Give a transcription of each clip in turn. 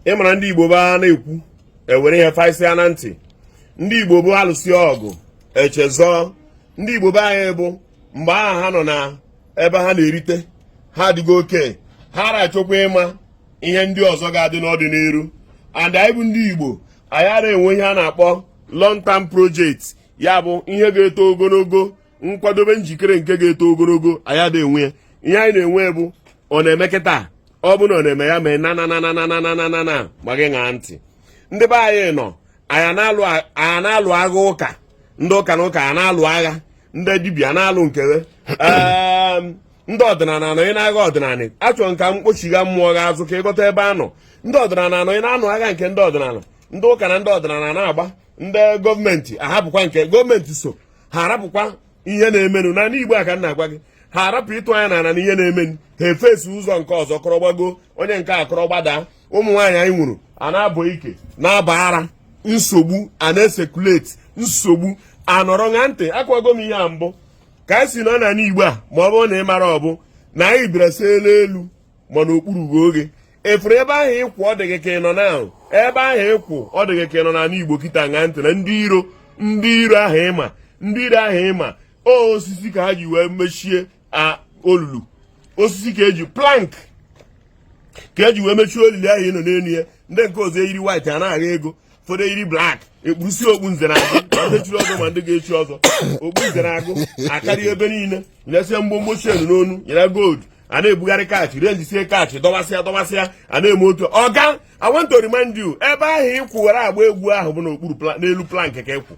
Ịmara ndị Igbo ba na-ekwu ewere ihe faịsịa na ntị. Ndị Igbo bụ alụsị ọgụ echezọ. Ndị Igbo be anyị bụ mgbe ahụ ha nọ na ebe ha na-erite, ha adịgo oke, ha na-achọkwa ịma ihe ndị ọzọ ga-adị n'ọdịnihu. And anyị bụ ndị Igbo, anyị ara enwe ihe a na-akpọ long term project, ya bụ ihe ga-eto ogologo, nkwadobe, njikere nke ga-eto ogologo. Anyị ada enwe ya. Ihe anyị na-enwe bụ ọ na-eme kịta, ọ bụ na ọ na-eme ya mee na na na na na na na na na ma gị ṅaa ntị. Ndị be anyị nọ, anyị na-alụ agha ụka, ndị ụka na ụka a na-alụ agha, ndị dibịa na-alụ nkewe, ndị ọdịnala anọghị n'agha ọdịnala. Achọrọ nka mkpochigha mmụọ gị azụ ka ịghọta ebe a nọ. Ndị ọdịnala anọghị na-anụ agha nke ndị ọdịnala, ndị ụka na ndị ọdịnala na-agba, ndị gọọmenti ahapụkwa nke gọọmenti so ha arapụkwa ihe na-emenụ n'ala Igbo a ka m na-agwa gị. Ha arapụ ịtụ anya n'ala na ihe na-emenụ, ha efesi ụzọ nke ọzọ kọrọgbago, onye nke a kọrọgbadaa. Ụmụ nwaanyị anyị nwụrụ a na-abọ ike, na-aba ara, nsogbu a na-ecirculate, nsogbu anọrọ. Ṅa ntị, akwago m ihe a mbụ ka anyị si nọ n'ala Igbo a. Ma ọ bụrụ na ị mara, ọ bụ na anyị bịara seela elu ma n'okpuru gị oge efuru ebe ahụ ịkwụ, ọ dịghị ka ị nọ na ebe ahụ ịkwụ, ọ dịghị ka ị nọ n'ala Igbo kịta. Ṅa ntị na ndị iro, ndị iro ahụ ịma, ndị iro ahụ ịma, osisi ka ha ji wee mechie a olulu, osisi ka eji plank ka eji wee mechie olili ahụ ị nọ n'elu ya. Ndị nke ọzọ eyiri white a na-agha ego, ụfọdụ eyiri black, ekpurusi okpu nze na agụ, ma ndị chiri ọzọ ma ndị ga-echi ọzọ, okpu nze na agụ akarịa ebe niile, nyesịa mgbomgbo chain n'onu, nyere gold, a na-ebugharị cash, renjisie cash, dọbasịa dọbasịa, a na-eme otu ọga. I want to remind you, ebe ahụ ịkwụ were agba egwu ahụ bụ n'okpuru, n'elu plank ka ịkwụ.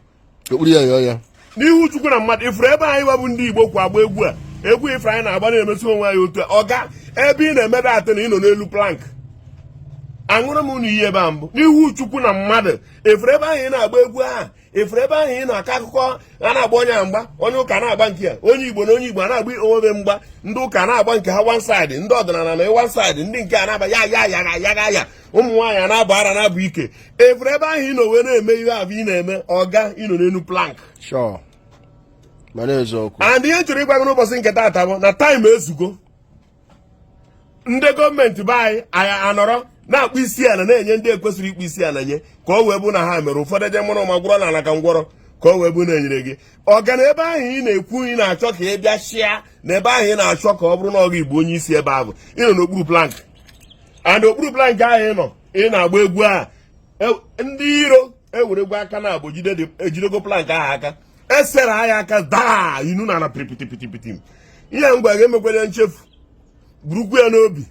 Okpuru ya yọọ ya. N'ihu Chukwu na mmadụ, ifuru ebe anyị gbabụ ndị Igbo kwa agba egwu a, egwu ifuru anyị na-agba na-emesi onwe anyị otu a. Ọga, ebe ị na-emebe atọ na ị nọ n'elu plank, aṅụrụ m unu iyi ebe a mbụ n'ihu Chukwu na mmadụ. Efuru ebe ahụ ị na-agba egwu ahụ, efuru ebe ahụ ị na-akọ akụkọ, a na-agba onye a mgba, onye ụka na-agba nke ya, onye Igbo na onye Igbo a na-agba onwe mgba, ndị ụka na-agba nke ha one side, ndị ọdịnala na one side, ndị nke a na-agba ya ya ya ya ya ya, ụmụ nwaanyị a na-abụ ara, na-abụ ike. Efuru ebe ahụ ị nọ wee na-eme ihe ahụ ị na-eme, ọga, ị nọ n'elu plank. Sure, mana eziokwu. And ihe m chọrọ ịgwa gị n'ụbọchị nke taata bụ na time ezugo. Ndị gọọmenti be anyị, anyị anọrọ na-akpụ isi ala na-enye ndị ekwesịrị ikpụ isi ala nye, ka ọ wee bụ na ha mere ụfọdụ eje mụrụ ma gwọrọ n'ala ka ngwọrọ, ka ọ wee bụ na enyere gị ọga na ebe ahụ ị na-ekwu ị na-achọ ka ị bịa chịa, na ebe ahụ ị na-achọ ka ọ bụrụ na ọ gị bụ onye isi ebe ahụ, ị nọ n'okpuru plank. And okpuru plank ahụ ị nọ, ị na-agba egwu a, ndị iro eweregwu aka na abụ ejidego plank ahụ aka, esere ya aka daa inu na ana pịrịpịtịpịtịpịtị. Ihe ngwa ga-emekwere nchefu, burukwu ya n'obi.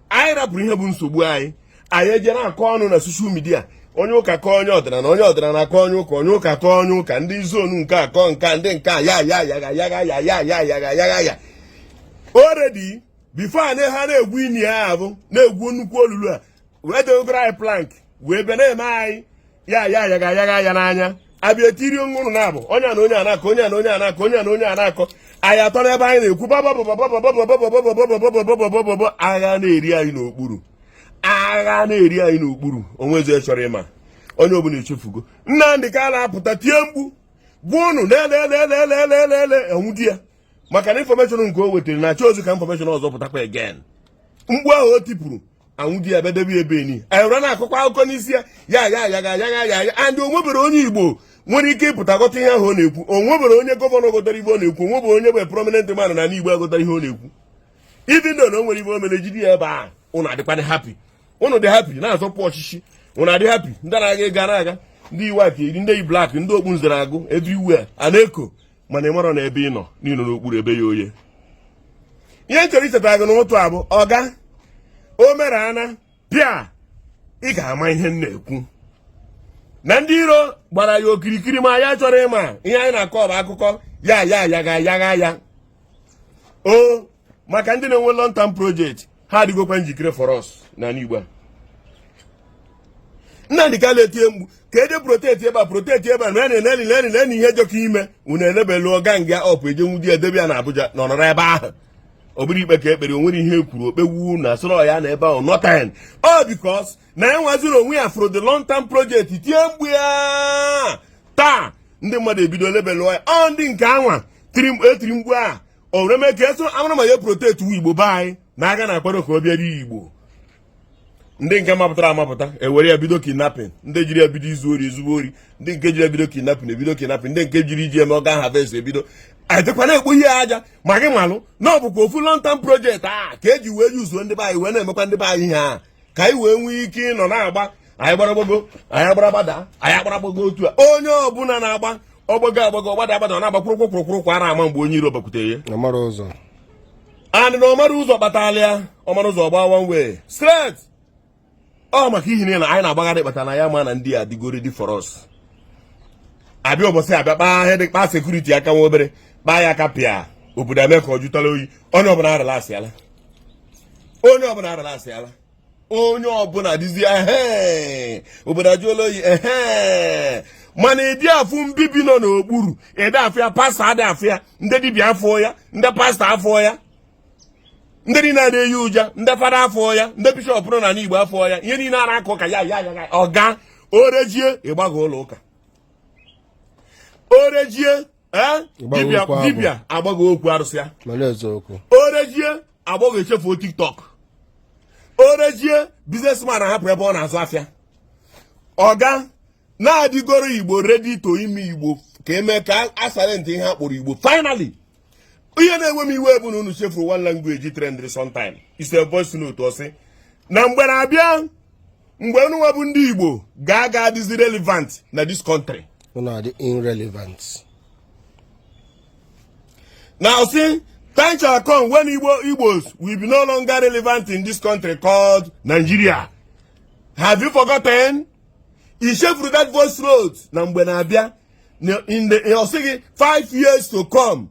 Anyị rapụrụ ihe bụ nsogbu anyị, anyị eje na-akọ ọnụ na social media, onye ụka kọọ onye ọdịnala, onye ọdịnala kọọ onye ụka, onye ụka kọọ onye ụka, ndị zonu nke akọ nka, ndị nke a ya ya ya ya ya ya ya ya ya ya ya ya. Already before anyị ha na-egwu ini ya ahụ, na-egwu nnukwu olulu a, wee dewegoro anyị plank, wee bịa na-eme anyị ya ya ya ya ya ya n'anya. Abịa etiri ụnụ na-abụ onye a na onye a na-akọ, onye a na onye a na-akọ, onye a na onye a na-akọ, anyị atọ n'ebe anyị na-ekwu babababababababababababababababababa. Agha na-eri anyị n'okpuru, agha na-eri anyị n'okpuru. Onwezi chọrọ ịma, onye ọbụla echefugo Nnamdị ka a na-apụta tie mkpu gwa ụnụ lelelelelelelele enwu di ya, maka na information nke o wetara na achọ ozi ka information ọzọ pụtakwa again. Mkpu ahụ o tipụrụ, anwụ di ya, bịa debe ebe ni anyị were na-akọkwa akụkọ n'isi ya ya ya ya ya ya ya ya. And o nwebere onye Igbo nwere ike ịpụta ghọta ihe ahụ ọ na-ekwu. O nwebere onye governor gụtara ibe ọ na-ekwu. O nwebere onye bụ prominent man na Igbo agụtara ihe ọ na-ekwu. Even though na o nwere ibe o mere jide ya ebe a, ụnụ adịkwana happy, ụnụ dị happy na-azọpụ ọchịchị, ụnụ adị happy. Ndị na-aga ego na-aga, ndị iwe aka eri, ndị yi black, ndị okpu nzere agụ everywhere a na-eko, mana ị marọ na ebe ị nọ n'ịnọ n'okpuru ebe ya oye. Ihe m chọrọ ichetara gị n'ụtụ a bụ, ọga, o mere ana pịa, ị ga-ama ihe m na-ekwu na ndị iro gbara ya okirikiri, ma ya chọrọ ịma ihe anyị na-akọ bụ akụkọ ya ya ya ga ya ga ya o. Maka ndị na-enwe long term project, ha adịgokwa njikere for us n'ala Igbo a. Nnamdị Kanu etie mgbu ka eje protect ebe a, protect ebe a, na na na na ihe jọka ime unu elebelu gang up, eje nwudi edebe ya na Abuja na ọnọrọ ebe ahụ. Ọ bụrụ ikpe ka ekpere, o nwere ihe e kwuru okpegwu na sịrọ ya na ebe ahụ nothing all because na ya nwaziri onwe ya fụrụ the long term project, tie mgbu ya. Taa ndị mmadụ ebido lebelụọ ya. Ọ ndị nke anwa etiri mgbu a, o were mee ka eso amara ma ya protect wu Igbo be anyị na aga na-akwado ka ọ bịara Igbo. Ndị nke mapụtara amapụta ewere ya bido kidnapping, ndị jiri ya bido izu ori ezugbo ori, ndị nke jiri ya bido kidnapping ebido kidnapping, ndị nke jiri iji eme organ harvest ebido etekwa na-ekpo ihe aja. Ma gị malụ na ọ bụkwa ofu long term project a ka eji wee yuzuo ndị be anyị, wee na-emekwa ndị be anyị ihe a, ka anyị wee nwee ike ịnọ na-agba. Anyị gbara gbago, anyị agbara gbada, anyị agbara gbago. Otu a onye ọbụla na-agba ọgbago agbago, ọgbada agbada, ọ na-agba kwụrụkwụ kwụrụkwụrụ kwa ara ama mgbe onye iro bakwutere ya. Ọmara ụzọ. And na ọmara ụzọ kpatara ya, ọmara ụzọ gba one way straight. Ọ maka ihi na anyị na-agbagharị kpatara na ya ma na ndị a adịgo ready for us. Abịa ụbọchị abịa kpaa ihe dị kpaa security aka nwa obere, kpaa ya aka pịa obodo, eme ka ọ jụtara oyi. Onye ọbụla arịlasịala, onye ọbụla arịlasịala, onye ọbụla dịzi ehe, obodo ajụọla oyi ehe. Mana ịdị afụ mbibi nọ n'okpuru, ịdị afụ ya. Pastọ adị afụ ya, ndị dibịa afọ ya, ndị pastọ afọ ya, ndị niile na-eyi ụja, ndị fada afọ ya, ndị bishọp nọ n'ala Igbo afọ ya. Ihe niile a na-akụ ka ya ya ya ọga orejie, ịgbaga ụlọ ụka orejie, ee, dibịa dibịa agbago okwu arụsị ya. Mana eziokwu. Orejie, agbọghọ echefuo TikTok. Orejie, businessman ahapụ ebe ọ na-azụ afịa. Ọga na-adịgoro Igbo ready to ime Igbo ka eme ka a silent ihe a kpọrọ Igbo. Finally, ihe na-enwe m iwe bụ na unu chefuru one language trend sometime is a voice note. Ọsị na mgbe na-abịa mgbe unu nwa bụ ndị Igbo ga-aga adịzi relevant na this country. Unu adị irrelevant. Now see, time shall come when Igbos will be no longer relevant in this country called Nigeria. Have you forgotten? Ichefuru that voice note na mgbe na-abịa in the ọ sị gị 5 years to come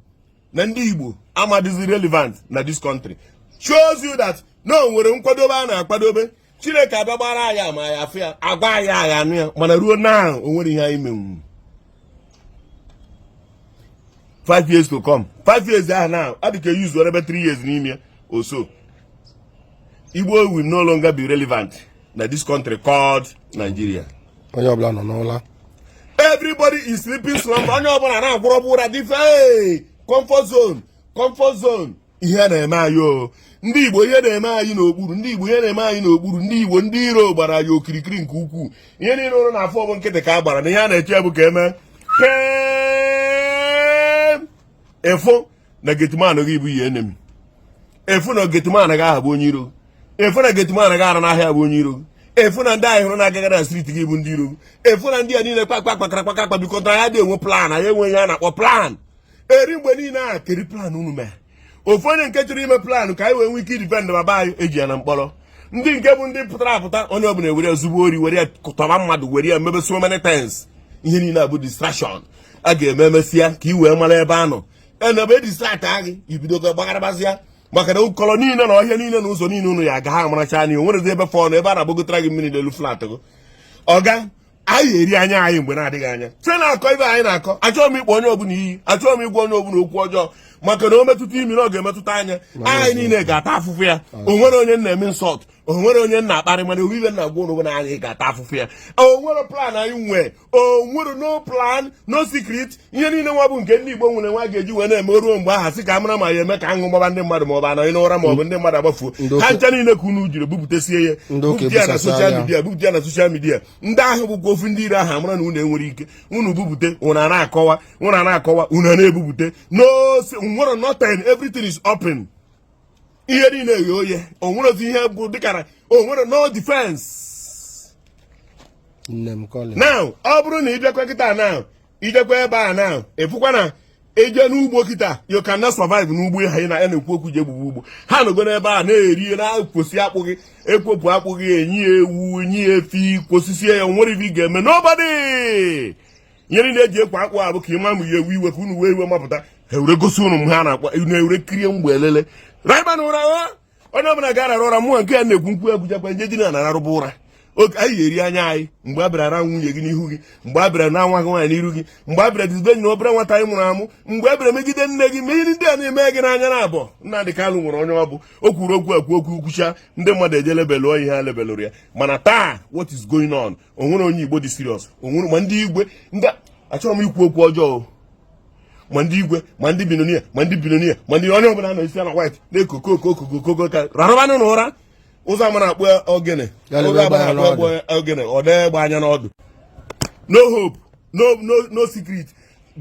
na ndị Igbo amadịzi relevant na this country, shows you that na o nwere nkwadobe a na-akwadobe. Chineke abịa gbara anyị ama ya, afụ ya, agwa anyị, agha anụ ya. Mana ruo now, o nwere ihe anyị menwu. 5 years to come, 5 years ahụ now adị ka use ebe 3 years n'ime ya oso. Igbo will no longer be relevant na this country called Nigeria. Onye ọbụla nọ n'ụla. Everybody is sleeping slumber. Onye ọbụla na-agwụrọbụ ụra dị fe comfort zone, comfort zone. Ihe na-eme anyị o, ndị Igbo, ihe na-eme anyị n'okpuru, ndị Igbo, ihe na-eme anyị n'okpuru, ndị Igbo, ndị iro gbara anyị okirikiri nke ukwuu. Ihe niile ụrụ na-afọ bụ nkịtị ka a gbara na ihe a na-eche bụ ka eme pee efu na gateman gị bụ ihe enemy, efu na gateman gị aha bụ onye iro, efu na gateman gị ara n'ahịa bụ onye iro, efu na ndị anyị hụrụ na-agaga na street gị bụ ndị iro, efu na ndị a niile kpakpa kpakara kpaka akpa bikọta. Ya dị enwe plan, anyị enwe ihe a na-akpọ plan eri mgbe niile a keri plan unu mee. Ofu onye nke chọrọ ime plan ka anyị wee nwee ike idefend baba anyị, eji ya na mkpọrọ. Ndị nke bụ ndị pụtara apụta, onye ọbụla ewere ya zugbo ori, were ya tọba mmadụ, were ya mebe so many things. Ihe niile a bụ distraction a ga-eme emesịa ka ị wee mara ebe a nọ enebe distract gị, ibido gbagharabazịa, maka na ụkọrọ niile na ọhịa niile na ụzọ niile unu ya aga ha amaracha anya. O nwerezi ebe fọnụ ebe a na-agbagotara gị mmiri n'elu flat gị. Ọga anyị eri anya anyị mgbe na-adịghị anya site na-akọ ibe anyị na-akọ. Achọghị m ịkpọ onye ọbụla iyi, achọghị m ịgwa onye ọbụla okwu ọjọọ, maka na o metụta imi na ọ ga-emetụta anya anyị niile ga-ata afụfụ ya. O nwere onye na-eme insult, o nwere onye na-akparị, mana owibe na-agwa ụnụ bụ na anyị ga-ata afụfụ ya. O nwere plan anyị nwee, o nwere no plan, no secret. Ihe niile nwa bụ nke ndị Igbo nwere nwa ga-eji wee na-eme ruo mgbe aha sị ka a mara ma ya eme ka aṅụ gbaba ndị mmadụ, ma ọ bụ anọghị n'ụra, ma ọ bụ ndị mmadụ agbafuo. Ha ncha niile ka unu jiri bupụtasie ya, bupụta ya na social media, bupụta ya na social media. Ndị ahụ bụkwa ofu ndị ire ahụ amara na unu enwere ike unu bupụte, unu a na-akọwa, unu a na-akọwa, unu a na-ebupụte. No nwere nothing, everything is open. Ihe niile eghe oye. O nwere otu ihe bụ dịka na o nwere no defense. Nne m Colin. Now, ọ bụrụ na ị bịakwa kịta now, ijekwa ebe a now, ịfụkwa na eje n'ugbo kịta, you cannot survive n'ugbo. Ha na ya na-ekwu okwu ji egbugbu ugbo ha nọgo n'ebe a na-eri na-ekwosi akpụ gị, ekwopụ akpụ gị, enyi ya ewu, enyi ya efi, kwosisie ya. Nwere ife ị ga-eme? Nobody. Ihe niile eji ekwo akpụ abụ ka ịma mụ ya ewu iwe, ka unu wee iwe mapụta ha ewere gosi unu m ha na-akpọ unu ewere kirie mgbe elele raiba na ụra. Onye ọbụla ga-arara ụra. Mụnwa nke ya na-ekwu nkwu egwujakwa nje dị na ararụba ụra. Oge anyị ga-eri anya anyị mgbe a bịara na nwunye gị n'ihu gị, mgbe a bịara na nwa gị nwaanyị n'iru gị, mgbe a bịara dizibe enyi na obere nwata anyị mụrụ amụ, mgbe a bịara megide nne gị, mee ihe ndị a na-eme gị n'anya na abụọ. Nnamdị Kanụ nwere onye ọ bụ o kwuru okwu, ekwu okwu kwucha, ndị mmadụ eje lebelụọ ihe ha lebelụrụ ya. Mana taa, what is going on? O nwere onye Igbo dị serious? O nwere ma ndị igwe ndị achọrọ m ikwu okwu ọjọọ, ma ndị igwe, ma ndị billionaire, ma ndị billionaire, ma ndị onye ọbụla nọ isi na white na-eko koko okoko koko ka rarụbanụ n'ụra. Ụzọ ama na-akpụ ogene. Ya lebe Ụzọ ama egbe anya na-akpụ n'ọdụ. egbe ogene, ọ dị egbe anya n'ọdụ. No hope, no secret,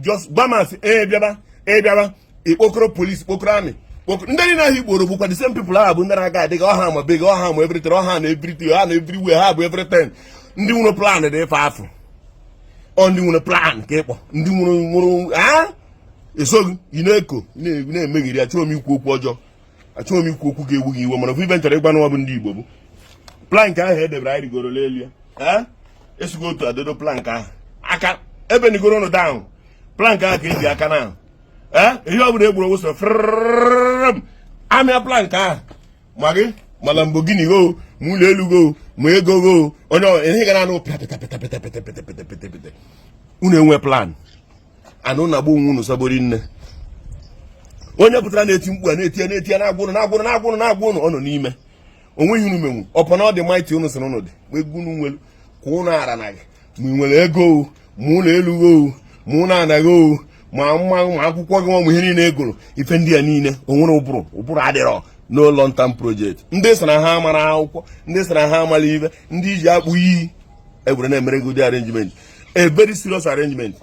just gbamas. Ee, bịaba, ee, bịaba, ikpokoro police, kpokoro army, kpokoro ndị niile ahụ igboro bụkwa the same people ahụ bụ ndị na-aga adịghị ọha ma be gị, ọha ma everything, ọha na everything, ha na everywhere, ha bụ everything. Ndị nwere plan dị ife afụ, ọ ndị nwere plan ka ịkpọ ndị nwere ha esoghị. Ị na-eko, ị na-emegheri. Achọghị m ikwu okwu ọjọọ, achọghị m ikwu okwu ga-egbu gị iwe, mana ofu ibe m chọrọ ịgwa n'ụwa bụ ndị Igbo bụ plank ahụ edebere anyị rigoro n'elu ya. Ee, esigo otu adodo plank ahụ aka ebe nigoro nụ down plank ahụ ka eji aka na ee ihe ọ bụla egburu wụsọ frrrm amịa plank ahụ, ma gị ma Lamborghini go, ma ụlọ elu go, ma ego go, onye ihe ga na-anụ pịa pịta pịta pịta pịta pịta pịta pịta pịta. Unu enwe plan anụ na-agba onwe unu sabori nne. Onye pụtara na-eti mkpu a na-eti ya, na-eti ya, na-agwa ụnụ, na-agwa ụnụ, na-agwa ụnụ, na-agwa ụnụ, ọ nọ n'ime onweghị unu menwu ọpọ na ọ dị mighty. Unu sịrị unu dị ma ego unu nwere ka unu ara na gị, ma ị nwere ego o, ma ụlọ elu o, ma ụlọ anaghị o, ma mma, ma akwụkwọ gị, ma ihe niile egoro, ife ndị a niile o nwere ụbụrụ, ụbụrụ adịrọ. No long term project. Ndị sị na ha mara akwụkwọ, ndị sị na ha amara ife, ndị iji akpụ iyi egwere na-emere gị ụdị arrangement, a very serious arrangement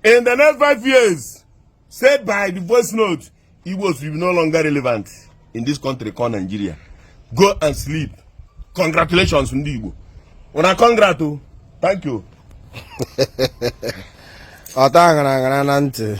in the next 5 years, said by the voice note, Igbos will be no longer relevant in this country called Nigeria. Go and sleep. Congratulations, ndị Igbo. Una congrat o. Thank you. Ọta aghara aghara na ntị.